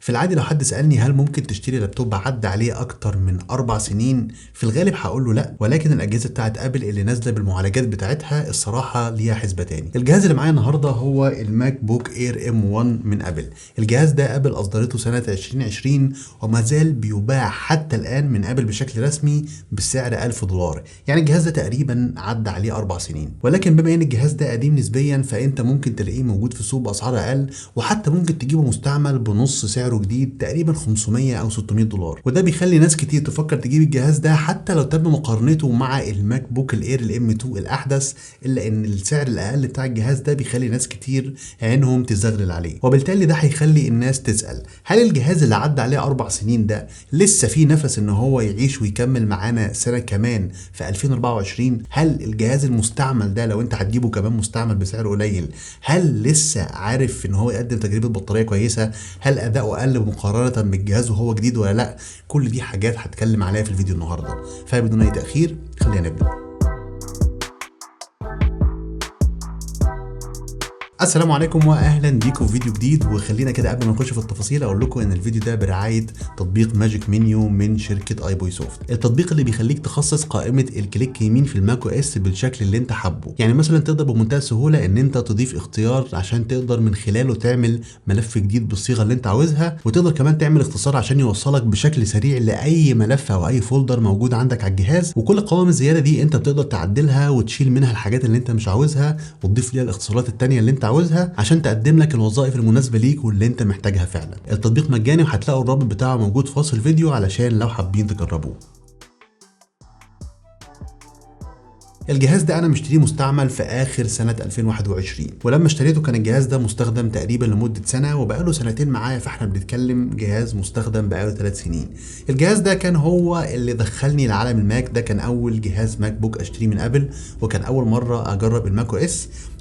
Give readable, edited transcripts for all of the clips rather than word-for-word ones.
في العادي لو حد سألني هل ممكن تشتري لابتوب عدى عليه أكتر من 4 سنين، في الغالب هقول له لا، ولكن الأجهزة بتاعت أبل اللي نازلة بالمعالجات بتاعتها الصراحة ليها حسبة تاني. الجهاز اللي معايا النهاردة هو ال MacBook Air M1 من أبل. الجهاز ده أبل أصدرته سنة 2020 وما زال بيباع حتى الآن من أبل بشكل رسمي بسعر $1000، يعني الجهاز ده تقريبا عدى عليه 4 سنين. ولكن بما ان الجهاز ده قديم نسبيا فانت ممكن تلاقيه موجود في السوق باسعار اقل، وحتى ممكن تجيبه مستعمل بنص سعره جديد تقريبا 500 او 600 دولار، وده بيخلي ناس كتير تفكر تجيب الجهاز ده حتى لو تم مقارنته مع ال MacBook ال Air ال M2 الاحدث، الا ان السعر الاقل بتاع الجهاز ده بيخلي ناس كتير عينهم تزغلل عليه. وبالتالي ده هيخلي الناس تسأل هل الجهاز اللي عدى عليه 4 سنين ده لسه فيه نفس ان هو يعيش ويكمل معانا سنة كمان في 2024؟ هل الجهاز المستعمل ده لو انت هتجيبه كمان مستعمل بسعر قليل هل لسه عارف ان هو يقدم تجربة بطارية كويسة؟ هل اداؤه اقل مقارنة بالجهاز وهو جديد ولا لا؟ كل دي حاجات هتكلم عليها في الفيديو النهاردة، فبدون اي تأخير خلينا نبدأ. السلام عليكم واهلا بيكم في فيديو جديد. وخلينا كده قبل ما نخش في التفاصيل اقول لكم ان الفيديو ده برعاية تطبيق Magic Menu من شركة iBoysoft، التطبيق اللي بيخليك تخصص قائمة ال click يمين في ال macOS بالشكل اللي انت حابة. يعني مثلا تقدر بمنتهى السهولة ان انت تضيف اختيار عشان تقدر من خلاله تعمل ملف جديد بالصيغه اللي انت عاوزها، وتقدر كمان تعمل اختصار عشان يوصلك بشكل سريع لاي ملف او اي folder موجود عندك على الجهاز. وكل القوائم الزيادة دي انت بتقدر تعدلها وتشيل منها الحاجات اللي انت مش عاوزها وتضيف ليها الاختصارات الثانية اللي انت عاوزها عشان تقدم لك الوظائف المناسبة ليك واللي انت محتاجها فعلا. التطبيق مجاني وهتلاقوا الرابط بتاعه موجود في وصف الفيديو علشان لو حابين تجربوه. الجهاز ده انا مشتريه مستعمل في اخر سنة 2021، ولما اشتريته كان الجهاز ده مستخدم تقريبا لمدة سنة وبقاله سنتين معايا، فاحنا بنتكلم جهاز مستخدم بقاله 3 سنين. الجهاز ده كان هو اللي دخلني لعالم الماك، ده كان اول جهاز MacBook اشتريه من ابل، وكان اول مرة اجرب ال macOS.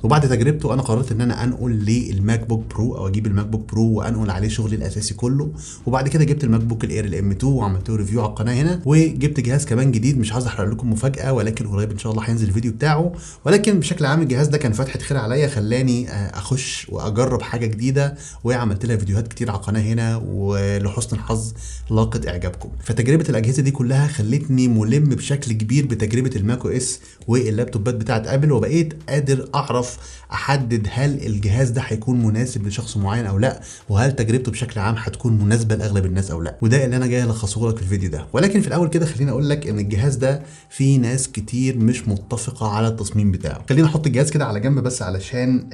وبعد تجربته انا قررت ان انا انقل لل MacBook Pro او اجيب ال MacBook Pro وانقل عليه شغلي الاساسي كله. وبعد كده جبت ال MacBook ال Air ال M2 وعملت له review على القناة هنا، وجبت جهاز كمان جديد مش عايز احرق لكم مفاجاة، ولكن قريب ان شاء الله هينزل الفيديو بتاعه. ولكن بشكل عام الجهاز ده كان فتحه خير عليا، خلاني اخش واجرب حاجة جديدة، وعملت لها فيديوهات كتير على القناة هنا، ولحسن الحظ لاقت اعجابكم. فتجربه الاجهزة دي كلها خلتني ملم بشكل كبير بتجربه ال macOS واللابتوبات بتاعت ابل، وبقيت قادر اعرف احدد هل الجهاز ده هيكون مناسب لشخص معين او لا، وهل تجربته بشكل عام هتكون مناسبة لاغلب الناس او لا. وده اللي انا جاي الخصه لك في الفيديو ده. ولكن في الاول كده خليني اقول لك ان الجهاز ده في ناس كتير مش متفقه على التصميم بتاعه. خلينا نحط الجهاز كده على جنب بس علشان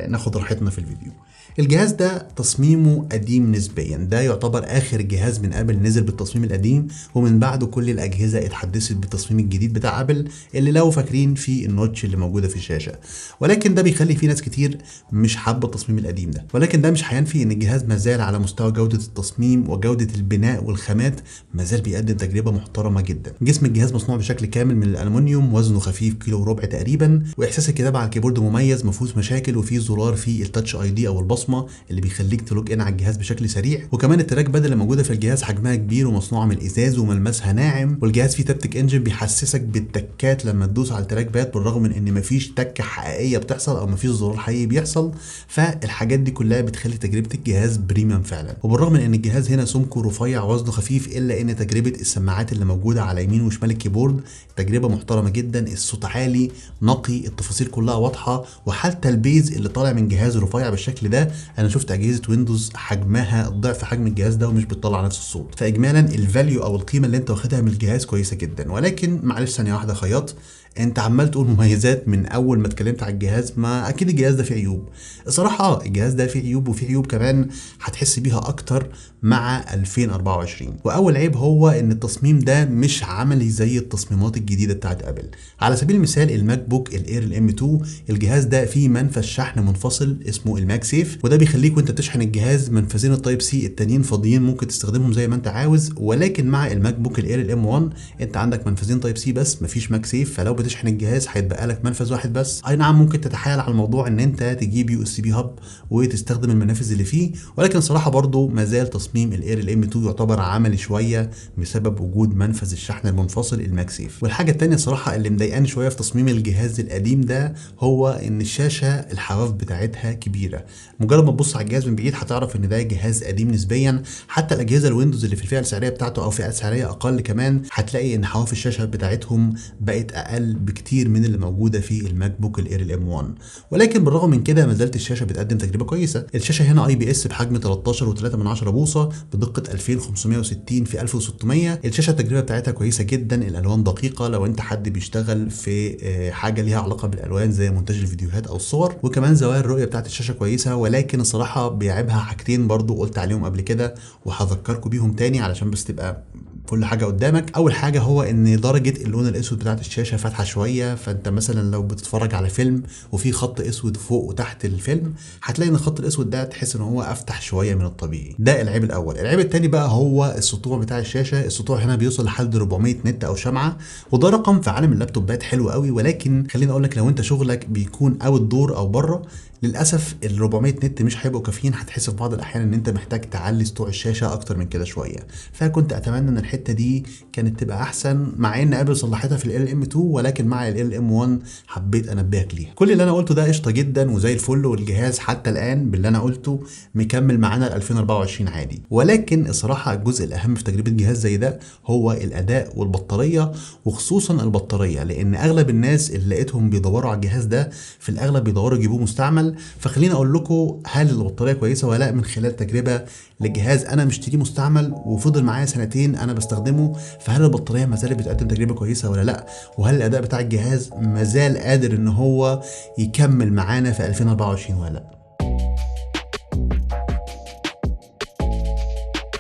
ناخد راحتنا في الفيديو. الجهاز ده تصميمه قديم نسبيا، ده يعتبر اخر جهاز من ابل نزل بالتصميم القديم، ومن بعده كل الاجهزة اتحدثت بالتصميم الجديد بتاع ابل اللي لو فاكرين في ال notch اللي موجودة في الشاشة. ولكن ده بيخلي في ناس كتير مش حابة التصميم القديم ده، ولكن ده مش هينفي ان الجهاز مازال على مستوى جوده التصميم وجوده البناء والخامات مازال بيقدم تجربه محترمه جدا. جسم الجهاز مصنوع بشكل كامل من الالومنيوم، وزنه خفيف 1.25 كيلو تقريبا، واحساس الكتابة على ال keyboard مميز ما فيهوش مشاكل، وفيه زرار فيه ال Touch ID او البصمة اللي بيخليك ت log in على الجهاز بشكل سريع. وكمان ال trackpad اللي موجودة في الجهاز حجمها كبير ومصنوعه من الازاز وملمسها ناعم، والجهاز فيه Taptic Engine بيحسسك بالتكات لما تدوس على ال trackpad بالرغم من ان مفيش تكه حقيقية بتحصل او مفيش زرار حقيقي بيحصل. فالحاجات دي كلها بتخلي تجربه الجهاز premium فعلا. وبالرغم من ان الجهاز هنا سمكة رفيع ووزنه خفيف، الا ان تجربه السماعات اللي موجودة على يمين وشمال ال keyboard تجربه محترمه جدا، الصوت عالي نقي، التفاصيل كلها واضحة، وحتى ال bass اللي طالع من جهاز رفيع بالشكل ده انا شفت اجهزة ويندوز حجمها ضعف حجم الجهاز ده ومش بتطلع نفس الصوت. فاجمالا ال value او القيمة اللي انت واخدها من الجهاز كويسة جدا. ولكن معلش ثانية واحدة خياط، انت عمال تقول مميزات من اول ما اتكلمت على الجهاز، ما اكيد الجهاز ده فيه عيوب. الصراحة الجهاز ده فيه عيوب، وفيه عيوب كمان هتحس بيها اكتر مع 2024. واول عيب هو ان التصميم ده مش عملي زي التصميمات الجديدة بتاعت ابل. على سبيل المثال ال MacBook ال Air ال M2 الجهاز ده فيه منفذ شحن منفصل اسمه ال MagSafe، وده بيخليك وانت بتشحن الجهاز منفذين ال Type-C التانيين فاضيين ممكن تستخدمهم زي ما انت عاوز. ولكن مع ال MacBook ال Air ال M1 انت عندك منفذين Type-C بس، مفيش MagSafe، فلو تشحن الجهاز هيتبقى لك منفذ واحد بس. اي نعم ممكن تتحايل على الموضوع ان انت تجيب USB hub وتستخدم المنافذ اللي فيه، ولكن صراحة برضو ما زال تصميم ال Air ال M2 يعتبر عملي شوية بسبب وجود منفذ الشحن المنفصل ال MagSafe. والحاجة الثانية صراحة اللي مضايقاني شوية في تصميم الجهاز القديم ده هو ان الشاشة الحواف بتاعتها كبيرة. مجرد ما تبص على الجهاز من بعيد هتعرف ان ده جهاز قديم نسبيا. حتى الاجهزة ال Windows اللي في الفئة السعرية بتاعته او فئة سعريه اقل كمان هتلاقي ان حواف الشاشة بتاعتهم بقت اقل بكتير من اللي موجودة في ال MacBook ال Air ال M1. ولكن بالرغم من كده ما زالت الشاشة بتقدم تجربه كويسة. الشاشة هنا IPS بحجم 13.3 بوصه بدقة 2560 في 1600. الشاشة التجربة بتاعتها كويسة جدا، الالوان دقيقة لو انت حد بيشتغل في حاجة ليها علاقة بالالوان زي مونتاج الفيديوهات او الصور، وكمان زوايا الرؤية بتاعت الشاشة كويسة. ولكن الصراحة بيعيبها حاجتين برضو قلت عليهم قبل كده وهذكركم بيهم تاني علشان بس تبقى كل حاجة قدامك. اول حاجة هو ان درجه اللون الاسود بتاعت الشاشة فاتحة شوية، فانت مثلا لو بتتفرج على فيلم وفي خط اسود فوق وتحت الفيلم هتلاقي ان الخط الاسود ده تحس ان هو افتح شوية من الطبيعي. ده العيب الاول. العيب الثاني بقى هو السطوع بتاع الشاشة. السطوع هنا بيوصل لحد 400 nit او شمعة، وده رقم في عالم اللابتوبات حلو قوي، ولكن خليني اقول لك لو انت شغلك بيكون outdoor او بره للاسف ال 400 nit مش هيبقوا كافيين. هتحس في بعض الاحيان ان انت محتاج تعلي سطوع الشاشة اكتر من كده شوية، فكنت اتمنى ان الحتة دي كانت تبقى احسن، مع ان Apple صلحتها في ال M2 ولكن مع ال M1 حبيت انبهك ليها. كل اللي انا قلته ده قشطه جدا وزي الفل، والجهاز حتى الان باللي انا قلته مكمل معانا ل 2024 عادي. ولكن الصراحة الجزء الاهم في تجربه جهاز زي ده هو الاداء والبطاريه، وخصوصا البطارية، لان اغلب الناس اللي لقيتهم بيدوروا على الجهاز ده في الاغلب بيدوروا يجيبوه مستعمل. فخليني اقول لكم هل البطارية كويسة ولا لا من خلال تجربه لجهاز انا مشتريه مستعمل وفضل معايا سنتين انا بستخدمه. فهل البطارية ما زالت بتقدم تجربه كويسة ولا لا؟ وهل الاداء بتاع الجهاز ما زال قادر ان هو يكمل معانا في 2024 ولا لا؟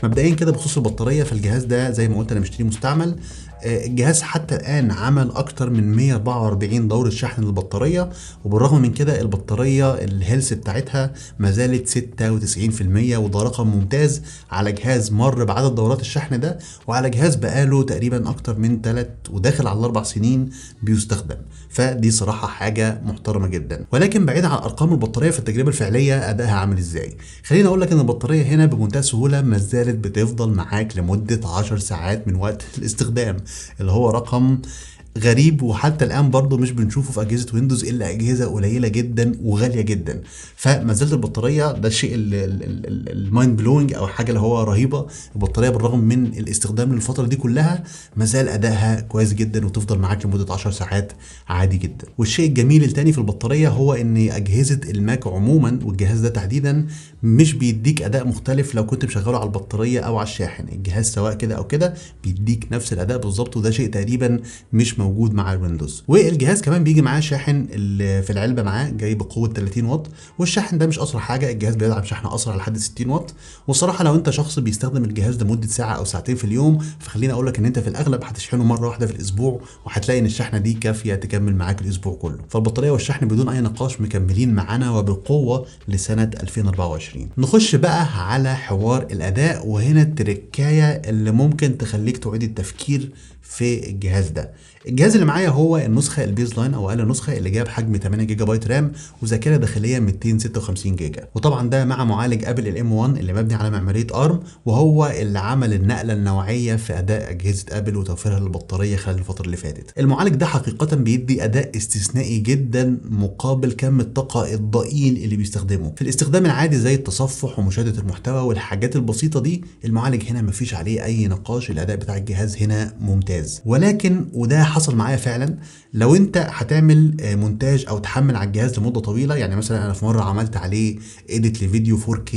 مبدئيا كده بخصوص البطارية، فالجهاز ده زي ما قلت انا مشتريه مستعمل. الجهاز حتى الان عمل اكتر من 144 دوره شحن للبطاريه، وبالرغم من كده البطارية ال health بتاعتها ما زالت 96%، وده رقم ممتاز على جهاز مر بعدد دورات الشحن ده، وعلى جهاز بقاله تقريبا اكتر من 3 وداخل على 4 سنين بيستخدم. فدي صراحة حاجة محترمه جدا. ولكن بعيد عن ارقام البطارية في التجربة الفعلية ادائها عامل ازاي، خليني اقول لك ان البطارية هنا بمنتهى السهولة ما زالت بتفضل معاك لمدة 10 ساعات من وقت الاستخدام، اللي هو رقم غريب، وحتى الان برضو مش بنشوفه في اجهزة Windows الا اجهزة قليله جدا وغاليه جدا. فما زالت البطارية ده الشيء ال mind blowing او حاجة اللي هو رهيبة. البطارية بالرغم من الاستخدام للفترة دي كلها ما زال ادائها كويس جدا وتفضل معاك لمدة 10 ساعات عادي جدا. والشيء الجميل الثاني في البطارية هو ان اجهزة ال Mac عموما والجهاز ده تحديدا مش بيديك اداء مختلف لو كنت مشغله على البطارية او على الشاحن. الجهاز سواء كده او كده بيديك نفس الاداء بالظبط، وده شيء تقريبا مش موجود مع ال Windows. والجهاز كمان بيجي معاه شاحن اللي في العلبة معاه جاي بقوة 30 واط، والشاحن ده مش اسرع حاجة، الجهاز بيدعم شحن اسرع لحد 60 واط. والصراحة لو انت شخص بيستخدم الجهاز لمدة ساعة او ساعتين في اليوم، فخليني اقول لك ان انت في الاغلب هتشحنه مرة واحدة في الاسبوع، وهتلاقي ان الشحنة دي كافيه تكمل معاك الاسبوع كله. فالبطاريه والشحن بدون اي نقاش مكملين معانا وبقوة لسنه 2024. نخش بقى على حوار الاداء، وهنا التركايه اللي ممكن تخليك تعيد التفكير في الجهاز ده. الجهاز اللي معايا هو النسخة ال baseline او اقل نسخه، اللي جاية بحجم 8 جيجا بايت RAM وذاكره داخلية 256 جيجا، وطبعا ده مع معالج Apple ال M1 اللي مبني على معمارية ARM، وهو اللي عمل النقلة النوعية في اداء اجهزة Apple وتوفيرها للبطاريه خلال الفترة اللي فاتت. المعالج ده حقيقة بيدي اداء استثنائي جدا مقابل كم الطاقة الضئيل اللي بيستخدمه في الاستخدام العادي زي التصفح ومشاهدة المحتوى والحاجات البسيطة دي. المعالج هنا مفيش عليه اي نقاش، الاداء بتاع الجهاز هنا ممتاز. ولكن وده حصل معايا فعلا، لو انت هتعمل مونتاج او تحمل على الجهاز لمدة طويلة، يعني مثلا انا في مرة عملت عليه edit لفيديو 4K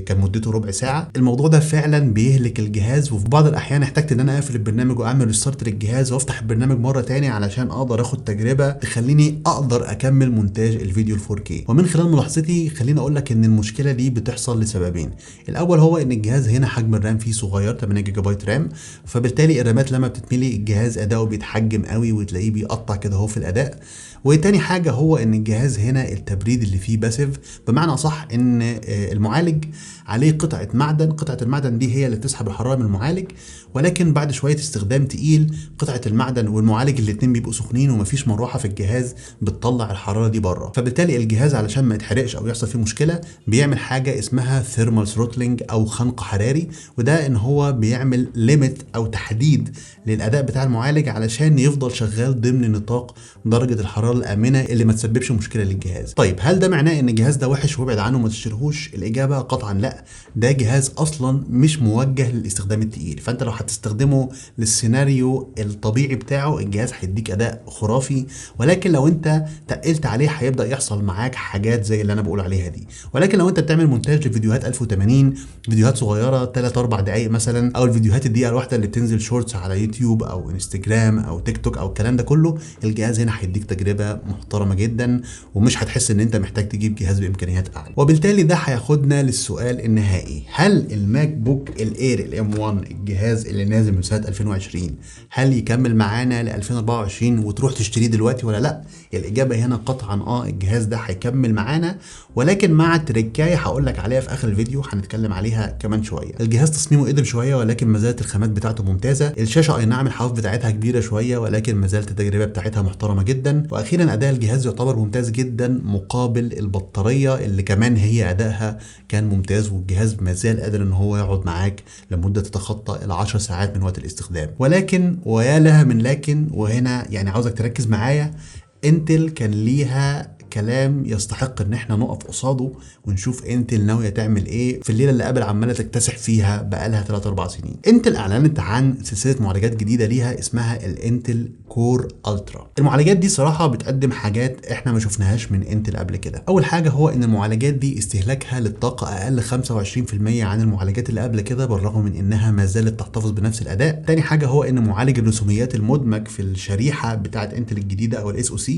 كان مدته ربع ساعة، الموضوع ده فعلا بيهلك الجهاز، وفي بعض الاحيان احتجت ان انا اقفل البرنامج واعمل restart للجهاز وافتح البرنامج مرة تاني علشان اقدر اخد تجربه تخليني اقدر اكمل مونتاج الفيديو 4K. ومن خلال ملاحظتي خليني اقول لك ان المشكلة دي بتحصل لسببين. الاول هو ان الجهاز هنا حجم ال RAM فيه صغير 8 جيجا بايت RAM، فبالتالي الرامات لما بتتملي الجهاز اداؤه بيتحجم قوي وتلاقيه بيقطع كده اهو في الاداء. وتاني حاجة هو ان الجهاز هنا التبريد اللي فيه passive، بمعنى صح ان المعالج عليه قطعه معدن، قطعه المعدن دي هي اللي بتسحب الحرارة من المعالج، ولكن بعد شوية استخدام تقيل قطعه المعدن والمعالج الاتنين بيبقوا سخنين ومفيش مروحة في الجهاز بتطلع الحرارة دي بره. فبالتالي الجهاز علشان ما يتحرقش او يحصل فيه مشكلة بيعمل حاجة اسمها thermal throttling او خنق حراري، وده ان هو بيعمل limit او تحديد للاداء بتاع المعالج علشان يفضل شغال ضمن نطاق درجه الحرارة الامنة اللي ما تسببش مشكلة للجهاز. طيب هل ده معناه ان الجهاز ده وحش وابعد عنه وما تشتريهوش؟ الاجابة قطعا لا، ده جهاز اصلا مش موجه للاستخدام التقيل، فانت لو هتستخدمه للسيناريو الطبيعي بتاعه الجهاز هيديك اداء خرافي، ولكن لو انت تقلت عليه هيبدا يحصل معاك حاجات زي اللي انا بقول عليها دي. ولكن لو انت بتعمل مونتاج لفيديوهات 1080، فيديوهات صغيرة 3-4 دقائق مثلا، او الفيديوهات الدقيقة الواحدة اللي بتنزل shorts على يوتيوب او انستجرام او تيك توك او الكلام ده كله، الجهاز هنا هيديك تجربه محترمه جدا ومش هتحس ان انت محتاج تجيب جهاز بامكانيات اعلى. وبالتالي ده هياخدنا للسؤال النهائي، هل ال MacBook ال Air ال M1 الجهاز اللي نازل من سنة 2020 هل يكمل معانا ل 2024 وتروح تشتريه دلوقتي ولا لا؟ الاجابة هنا قطعا الجهاز ده هيكمل معانا، ولكن مع تريكايه هقول لك عليها في اخر الفيديو هنتكلم عليها كمان شوية. الجهاز تصميمه قدم شوية ولكن ما زالت الخامات بتاعته ممتازة، الشاشة اي نعم الحواف بتاعتها كبيرة شوية ولكن ما زالت التجربة بتاعتها محترمه جدا. واخيرا اداء الجهاز يعتبر ممتاز جدا مقابل البطارية اللي كمان هي ادائها كان ممتاز، والجهاز ما زال قادر ان هو يقعد معاك لمدة تتخطى ال10 ساعات من وقت الاستخدام. ولكن ويا لها من لكن، وهنا يعني عاوزك تركز معايا، انتل كان ليها كلام يستحق ان احنا نقف قصاده ونشوف انتل ناوية تعمل ايه في الليلة اللي قبل عماله تكتسح فيها بقالها 3-4 سنين. انتل اعلنت عن سلسلة معالجات جديدة ليها اسمها ال Intel Core Ultra. المعالجات دي صراحة بتقدم حاجات احنا ما شفناهاش من انتل قبل كده. اول حاجة هو ان المعالجات دي استهلاكها للطاقة اقل 25% عن المعالجات اللي قبل كده، بالرغم من انها ما زالت تحتفظ بنفس الاداء. تاني حاجة هو ان معالج الرسوميات المدمج في الشريحة بتاعه انتل الجديدة او ال SoC،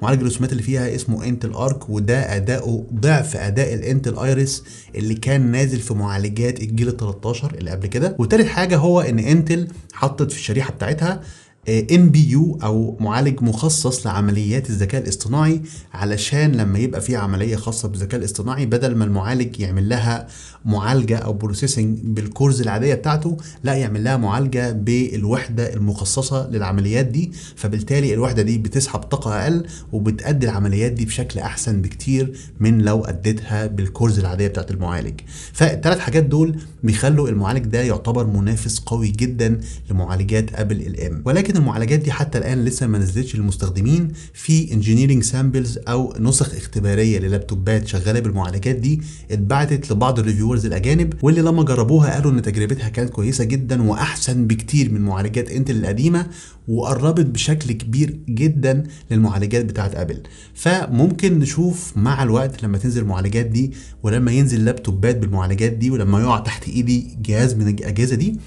معالج الرسوميات اللي فيها اسمه Intel Arc، وده اداؤه ضعف اداء ال Intel Iris اللي كان نازل في معالجات الجيل ال13 اللي قبل كده. وتالت حاجة هو ان انتل حطت في الشريحة بتاعتها NPU او معالج مخصص لعمليات الذكاء الاصطناعي، علشان لما يبقى في عملية خاصة بالذكاء الاصطناعي بدل ما المعالج يعمل لها معالجة او processing بال cores العادية بتاعته، لا يعمل لها معالجة بالوحدة المخصصة للعمليات دي، فبالتالي الوحدة دي بتسحب طاقة اقل وبتأدي العمليات دي بشكل احسن بكتير من لو اديتها بال cores العادية بتاعت المعالج. فالثلاث حاجات دول بيخلوا المعالج ده يعتبر منافس قوي جدا لمعالجات Apple ال M. ولكن المعالجات دي حتى الان لسه ما نزلتش للمستخدمين، في engineering samples او نسخ اختباريه للابتوبات شغالة بالمعالجات دي اتبعتت لبعض ال reviewers الاجانب، واللي لما جربوها قالوا ان تجربتها كانت كويسة جدا واحسن بكتير من معالجات انتل القديمة، وقربت بشكل كبير جدا للمعالجات بتاعت ابل. فممكن نشوف مع الوقت لما تنزل المعالجات دي ولما ينزل لابتوبات بالمعالجات دي ولما يقع تحت ايدي جهاز من الاجهزة دي،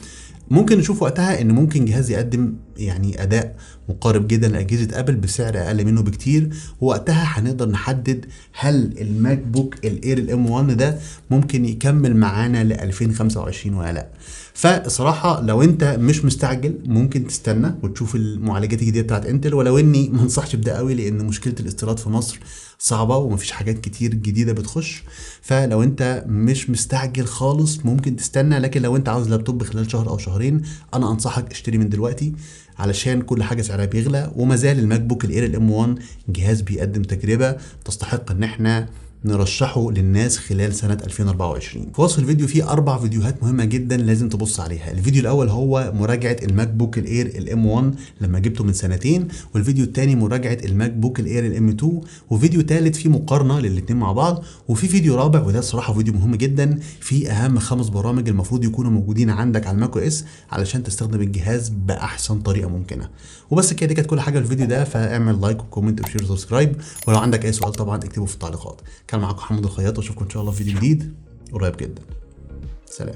ممكن نشوف وقتها ان ممكن جهاز يقدم يعني اداء مقارب جدا لاجهزة ابل بسعر اقل منه بكتير، ووقتها هنقدر نحدد هل ال MacBook ال Air ال M1 ده ممكن يكمل معانا ل 2025 ولا لا. فصراحة لو انت مش مستعجل ممكن تستنى وتشوف المعالجات الجديدة بتاعت انتل، ولو اني ما انصحش بده قوي لان مشكلة الاستيراد في مصر صعبة ومفيش حاجات كتير جديدة بتخش. فلو انت مش مستعجل خالص ممكن تستنى، لكن لو انت عاوز لابتوب خلال شهر او شهرين انا انصحك اشتري من دلوقتي علشان كل حاجة سعرها بيغلى، وما زال ال MacBook ال Air ال M1 جهاز بيقدم تجربه تستحق ان احنا نرشحه للناس خلال سنة 2024. في وصف الفيديو فيه 4 فيديوهات مهمة جدا لازم تبص عليها. الفيديو الأول هو مراجعة ال MacBook ال Air ال M1 لما جبته من سنتين، والفيديو الثاني مراجعة ال MacBook ال Air ال M2، وفيديو ثالث فيه مقارنة للاتنين مع بعض، وفي فيديو رابع وده الصراحة فيديو مهم جدا فيه أهم 5 برامج المفروض يكونوا موجودين عندك على ال macOS علشان تستخدم الجهاز بأحسن طريقة ممكنة. وبس كده، دي كانت كل حاجة في الفيديو ده، فاعمل like و comment و share و subscribe، ولو عندك أي سؤال طبعا اكتبه في التعليقات. كان معاكم محمد الخياط، واشوفكم ان شاء الله في فيديو جديد قريب جدا. سلام.